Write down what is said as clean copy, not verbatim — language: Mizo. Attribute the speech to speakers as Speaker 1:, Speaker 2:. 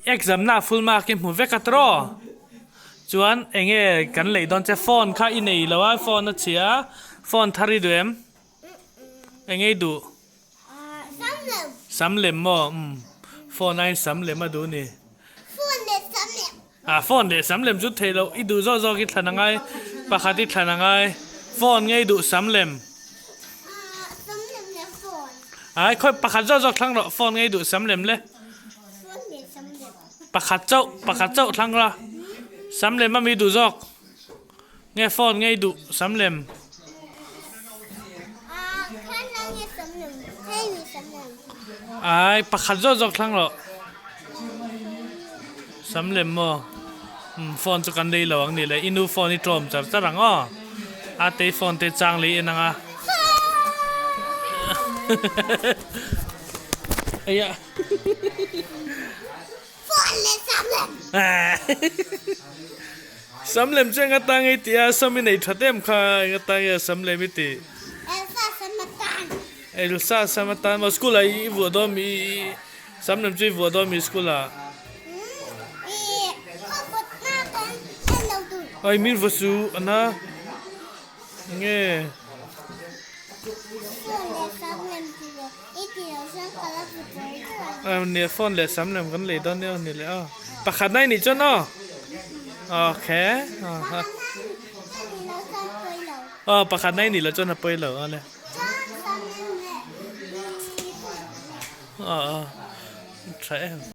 Speaker 1: Exam na full mark i hmu vek a tawh. Chuan enge kan lei dawn che phone kha i nei lo a phone a chhia a phone thar i duh em? Enge i duh? Sam lem maw umm phone aiin sam lem a duh ni. Ah phone leh sam lem chu theih loh i duh zawk zawk i thlan angai pakhat i thlan angai phone nge i duh sam lem ai khawi pakhat zawk zawk thlang rawh phone nge i duh sam lem le pakhat chauh pakhat chauh thlang la sam lem ami duh zawk nge phone nge i duh sam lem. Ai pakhat zawk zawk thlang rawh sam lem maw umm phone chu kan lei lo ang ni le i nu phone i tlawm char char ang aw a tei phone te chang lei en ang a eiah Sam lem chu enga tang i tih a, sam i nei that em kha enga tang nge sam lem i tih?
Speaker 2: Elsa sam atan.
Speaker 1: Elsa sam atan maw school ah i vuah dawn mi sam lem chu i vuah dawn mi school ah? Ai min va su ana nge? Nia phone leh sam lem kan lei dawn nia ni leh a pakhat na i nih chuan aw okay aw pakhat na i nih loh chuan a pawi lo a le aw aw tha em.